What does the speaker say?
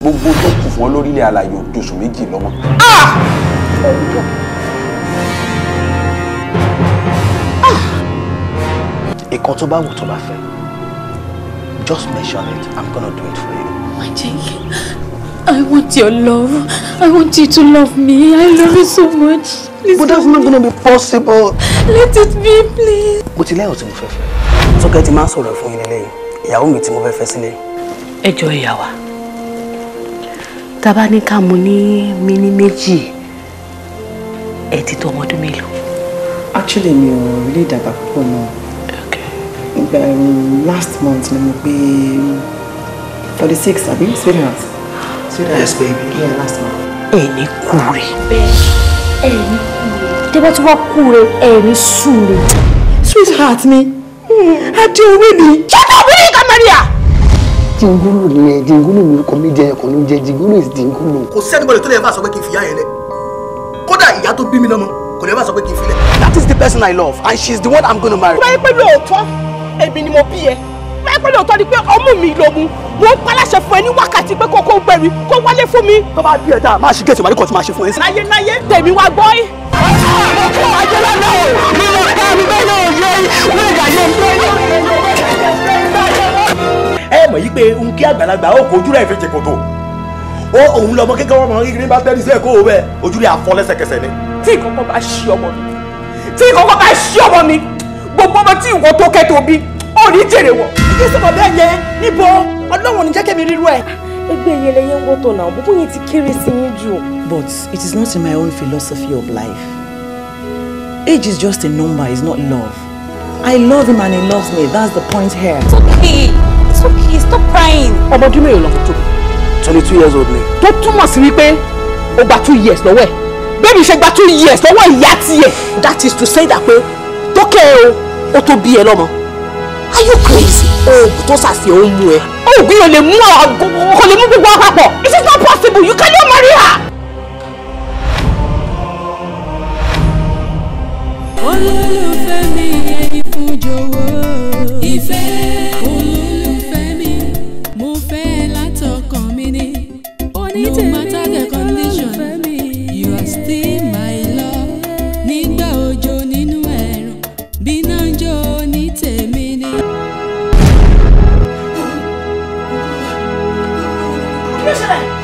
Gbogbo tó kù fún ọ lórílẹ̀ alààyè oṣù méjì lọ́mọ. Ìkan tó bá wù tó bá fẹ́, just mention it, I'm gonna do it for you. Majek, I want your love. I want you to love me. I love you so much. Please. But that's not gonna be possible. Let it be, please. Mo ti lẹ́yìn tí mo fẹ́ fẹ́. Tókẹ́ ti máa ń sọ̀rọ̀ fún yín lélẹ́yìn. Ìyàwó mi tí mo fẹ́ fẹ́ sílé. Ẹ jọ̀ọ́ ìyá wa. Tá bá ní ká mú ní mímí méjì, ẹ ti tó ọmọ ọdún mélòó? Actually, mi ò really dàgbà púpọ̀ náà. Last month ni mo pé 46, àbí? Sweetheart. Sweetheart. Yes, baby. Yeah, last month. Ẹ ní kúre. Bẹ́ẹ̀, ẹ ní kúre. Tẹ́ bá tún wá kúre, ẹ ní súre. Sweetheart mi, adé orí mi. Shut up, will you come here? Jingulu ni ẹ, Jingulu ni orúkọ mi jẹ́ ẹ̀kọ́ ló ń jẹ́ Jingulu is Jingulu. Kò sẹ́nibọ̀dì tó lè bá sọ pé kí n fìyà yẹn lẹ̀. Kódà ìyá tó bí mi lọ́mọ kò lè bá sọ pé kí n filẹ̀. That is the person I love and she is the one I'm gonna marry. Báyìí pé lóòótọ́ èmi ni mo bí ẹ. Báyìí pé lóòótọ́ ni pé ọmú mi ló mu. Mo ń paláṣẹ fún ẹ ní wákàtí pé kókó gbẹ̀rí kó wálé fún mi. Tó bá bí ẹ dáa, máa ṣe gẹ̀ẹ́sì wàlúkọ̀ tí máa ṣe fún ẹ. Láyé láyé tèmi wá gbọ́ ẹ. Ẹ mọ̀ yí pé n kí àgbàlagbà ó kó ojú rẹ̀ fi jẹ̀kọ̀tò. Ó òun lọmọ kékeré ọmọ kékeré bá tẹ́lẹ̀ sí ẹ̀kọ́ òun bẹ́ẹ̀ ojú rẹ̀ àfọ́ lẹ́sẹ̀kẹsẹ̀ ni. Tí ìkọ̀kọ̀ bá ṣí ọmọ mi, tí ìkọ̀kọ̀ bá ṣí ọmọ mi, gbogbo ọmọ tí ìwọ tó kẹ́ tó bí, ó ní jèrè wọ̀. Ìdí sọ̀rọ̀ bẹ́ẹ̀ yẹn níbo Ọlọ́run ò ní jẹ́ kẹ́mi rírú ẹ̀. Ẹgbẹ́ yẹlẹyẹ ń wọ́tọ̀ náà, bùkún yẹn ti kéré sí yín jù. But it is not in my own philosophy of life. Age is just a number, it's not love. I love him and he loves me. That's the point here. It's okay. It's okay. Stop crying. Ọmọ ọdún mélòó lọmọ tó? 22 years old ni. Tó túmọ̀ sí wípé o gba 2 years lọ́wọ́ ẹ̀. Bẹ́ẹ̀ni ṣe gba 2 years lọ́wọ́ ìyá tiẹ̀. That is to say that pé Tókẹ́ o, ó tó bí ẹ lọ́mọ. Are you crazy? Oògùn tó ṣàfihàn ó mú ẹ. Oògùn yóò lè mú kò lè mú gbogbo àpapọ̀. It is not possible. You cannot marry her. Olólùfẹ́ mi ẹni fún jọ̀wọ́. Ìfẹ́ olólùfẹ́ mi, mo fẹ́ látọkàn mi ni. No matter the condition, you are still my love. Nígbà òjò nínú ẹ̀rùn, bíná ń jó ní tèmi ni. Kí ló ṣẹlẹ̀?